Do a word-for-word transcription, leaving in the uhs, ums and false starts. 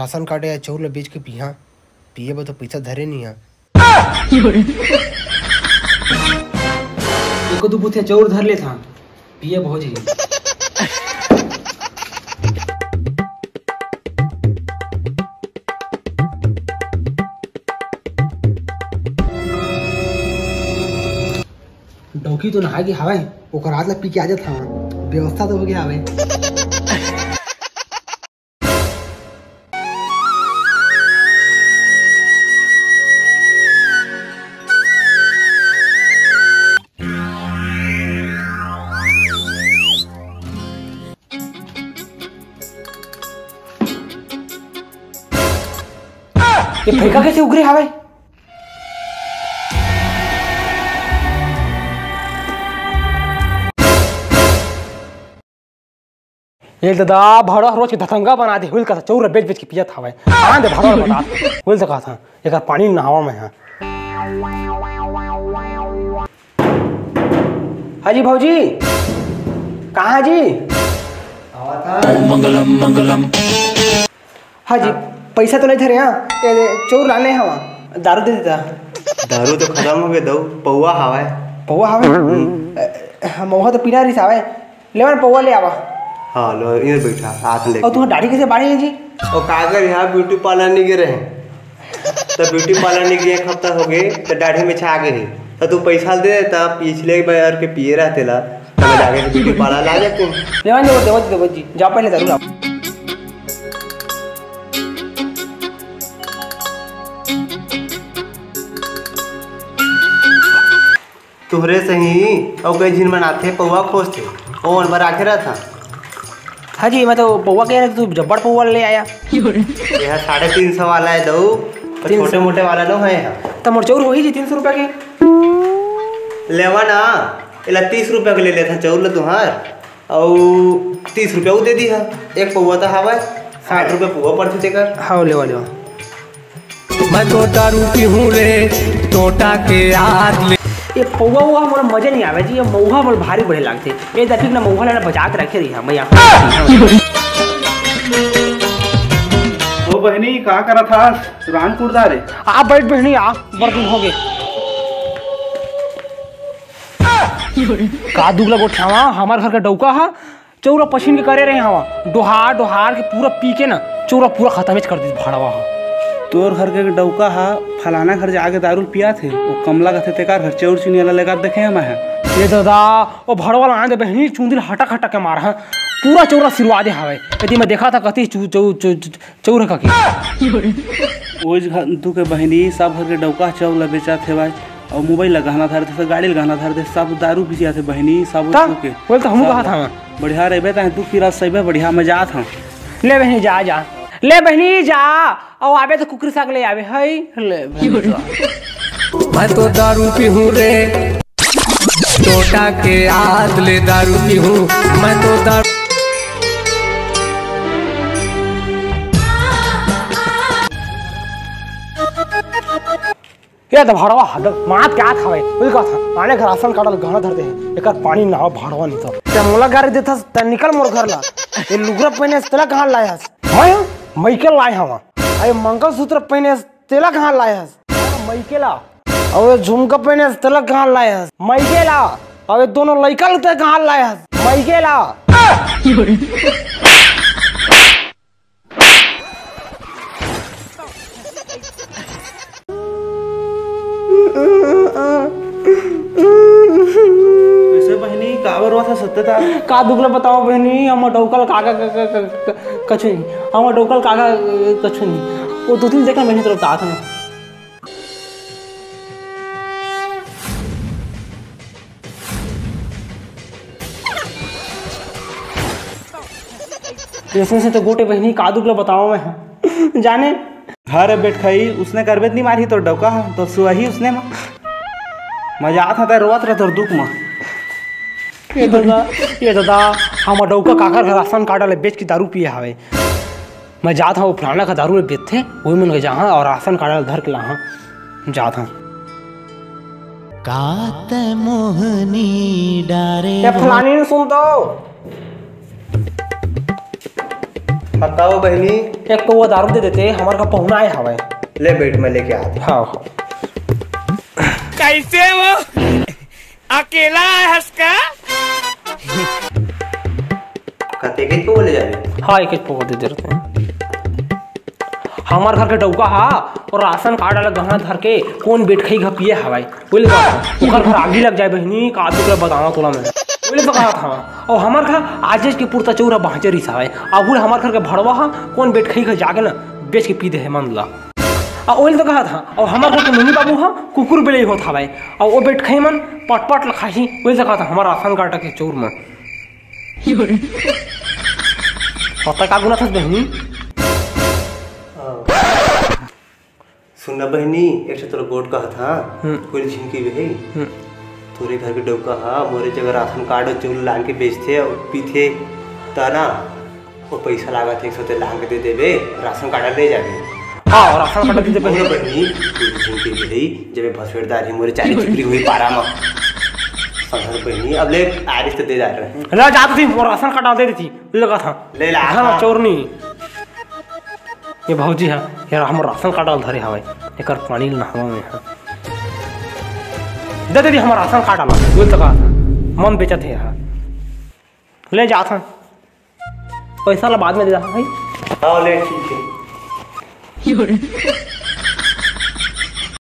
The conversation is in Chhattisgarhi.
राशन कार्ड या चाउर ल बेच के पीहा, पिए बर तो पइसा धरे नइ हंव। एको दू बुथिया चाउर धर लेथंव, पिए भौजी। डौकी तो नहा गे हावय, ओकर आद ला पी के आ जात हवं। व्यवस्था तो हो गे हावय। ये फइका कइसे उघरे हावय? ए ददा, भड़वा रोज के धतंगा बना दे, हुइल कथा चाउर बेच बेच के पियत हावय। आन दे भड़वा ल बता, हुइल कथा, एकर पानी नहावा मैं हा। हाँ जी भौजी, कहाँ जी? हाँ जी, पैसा तो नइ धरे हंव, ए, चाउर लाने हंव, दारू दे देता। दारू तो खतम हो गे दऊ, पौवा हावय। पौवा हावय? हम्म। ए, मउहा तो पीना रिस हावय, लेवा ना पौवा ले आवा। हाँ, लो, इधर बैठा, हाथ ले। अउ तुँहर दाढ़ी कइसे बाढ़े हे जी? ओ काकर यहाँ ब्यूटी पार्लर नइ गे रहें, त ब्यूटी पार्लर नइ गे, एक हफ्ता हो गे, त दाढ़ी में छा गे हे। त तू पैसा दे, त पिछले बार के पिए रहा तेला, त मैं जाके ब्यूटी पार्लर ला जाते हैं। लेवा, लेवा, देवत, देवत जी, जाओ पहले दारू लाओ। तुहरे सही अउ कई झिन मन आथे, पौवा खोजथे, ओमन बर आखे रहथन। हाँ जी, मैं तो पौवा कहे रहे, तू जब्बड़ पौवा ले आया। ये हा साढ़े तीन सौ वाला हे दऊ, अउ तीन सौ। छोटे मोटे वाला नो हे हा। त मोर चाउर होही जी तीन सौ रुपया के। लेवा ना, एला तीस रुपया के ले लेथन चाउर ल तुहर, अउ तीस रुपया उ दे दिहा। एक पौवा त हावय, साठ रुपया पौवा पड़थे तेकर। हाँ, लेवा, लेवा। मैं तो दारू पीहूँ रे, टोटा के आद ले। ये पौवा उवा मोला मजा नइ आवे जी, ये मउहा मोला भारी बढ़िया लागथे। ये दफिक ना मउहा ला ना बचा के रखे रही, हाँ, मैं यहाँ। ओ बहिनी, का करत हस? रान कुड़दा रे। आ बैठ बहिनी, आ, बड़ दिन हो गे। का दुख ला गोठियावा, हमर घर के डौका हा, चौरा पछिन के करे रहे हवा, डोहार डोहार के पूरा पी के ना, चौरा पूरा खतमेच कर दिस भड़वा हा। तोर घर के डौका हा फलाना घर जाके दारू पियाथे, वो कमला कथे तेकर घर चौर चुनिया ला लेकर देखे हमा है। ये दादा, वो भड़वा ला आने दे बहिनी, चुंदी ला हटक हटक के मार हा, पूरा चौरा सिरवा दे हावे। यदि मैं देखा था कथी चौ-, चौ-, चौ-, चौ-, चौर का की? ओइज घ-, तू के बहिनी, सब घर के डौका चौर ला बेचत हे भाई, अउ मोबाइल ला गहना धर दे, गाड़ी ला गहना धर दे, सब दारू पी जाथे बहिनी, सब का? तू के। बोल तो हमू सब कहा था। बढ़िया रहबे, तहे तू किरा सइबे, बढ़िया मजा आत हा। ले बहिनी जा, जा। ले बहिनी जा, अउ आबे तो कुकरी साग ले आबे, हई। ले बहिनी जा। मैं तो दारू पीहूँ रे। टोटा के आद ले दारू पीहूँ, मैं तो दारू। ये तो भड़वा हद, मात के आत हवे, उही कहत हन, आने के राशन कार्ड ल गहना धर दे हे, एकर पानी ना हो भड़वा नहीं तो। ते मोला गारी देथस, ते निकल मोर घर ला। ये लुगरा पहिने हस, तेला कहाँ लाए हस? मैं, मइके लाए हवा। अरे मंगलसूत्र पहिने हस, तेला कहाँ लाए हस? मइके ला। अबे झुमका पहिने हस, तेला कहाँ लाए हस? मइके ला। अबे दोनों लइका ल ते कहाँ लाए हस? मइके ला। कैसे बहिनी, काबर रोत हस सत्यता? का दुख ल बताओ बहिनी, हमर डौका ल काका क-, क-, क-, क-, कछु नहीं, हमर डौका ल काका, अ, कछु नहीं। वो दो तीन देखा बहिनी तरफ तात हमें। इसमें से तो गोटे बहिनी का दुख ल बताओ मैं। जाने। घर बेटखई उसने करबे त नहीं मारही तोर डौका ह, तो सुअही उसने म। मजा आत ह, तै रोवत रह तोर दुख म। ये दादा, ये दादा, हमर डौका काकर घर राशन कार्ड ल बेच के दारू पिए हावे। मैं जात हूँ, वो फलाना का दारू ल बेचथे, वही मन के जाहाँ और राशन कार्ड ल धर के लाहाँ। जात हूँ। का तै मोहनी डारे ए फलानी ने सुन तो। बताओ बहिनी। एक पौवा दारू दे देते, हमर का पहुना आए हवय। ले बैठ, मैं लेके आते। हाँ, हाँ। कैसे हो? अकेला है हंस का? कते के पौवा ले जाबे? हाँ, एक एक पौवा दे दे रहे हैं। हमर घर के डौका हा, और राशन कार्ड वाला गहना धर के कोन बेटखई घर पिए हवय। ओइले कहा था, ओकर घर आगी लग जाए बहिनी, का तू ओकरा बताना तोला मैं। ओइले तो कहा था, और हमर घर आज के पुरता चौरा बाँचे रिस हवय। अब हमर घर के भड़वा हा, कोन बेटखई घर जाके ना बेच के पी दे है मन ला। आ ओइले तो कहा था, और हमर घर के नोनी बाबू हा, कुकुर बिलई होत हवय। और वो बेटखई मन पटपट ल खाही, ओइले तो कहा था, हमर राशन कार्ड के चौर मन। पता का गुना था बहिनी? सुन ना बहिनी, एक ठो तोर गोठ कहत हा, हम्म। कोई झिनकी बे। हम्म। तोरे घर के डौका हा, मोरे जगह राशन कार्ड अउ चौल लान के बेचथे अउ पीथे, त ना, वो पैसा लागत हे, एक सौ ते लान के दे देबे, राशन कार्ड ले जाबे। हाँ, राशन कार्ड दे देबे। अरे बहिनी, कोई झिनकी बे, जब भसवेड़दार ही मोरे चारी चुकरी हुई पारा मा। समझ बहिनी, अब ले आरिस त दे जा रहे। ला जात थी, मोर राशन कार्ड दे देती, लगा था। ले ला, हाँ, हाँ। चोरनी। ये भौजी हा, यार, हमर राशन कार्ड ल धरे हवय, एकर पानी ल नहवा में हा। दे दे दी हमर राशन कार्ड आला, बोल तो कहा था, मन बेचत हे हा। ले जात हा, पैसा ला बाद में दे दा भाई। हाँ, ले, ठीक है।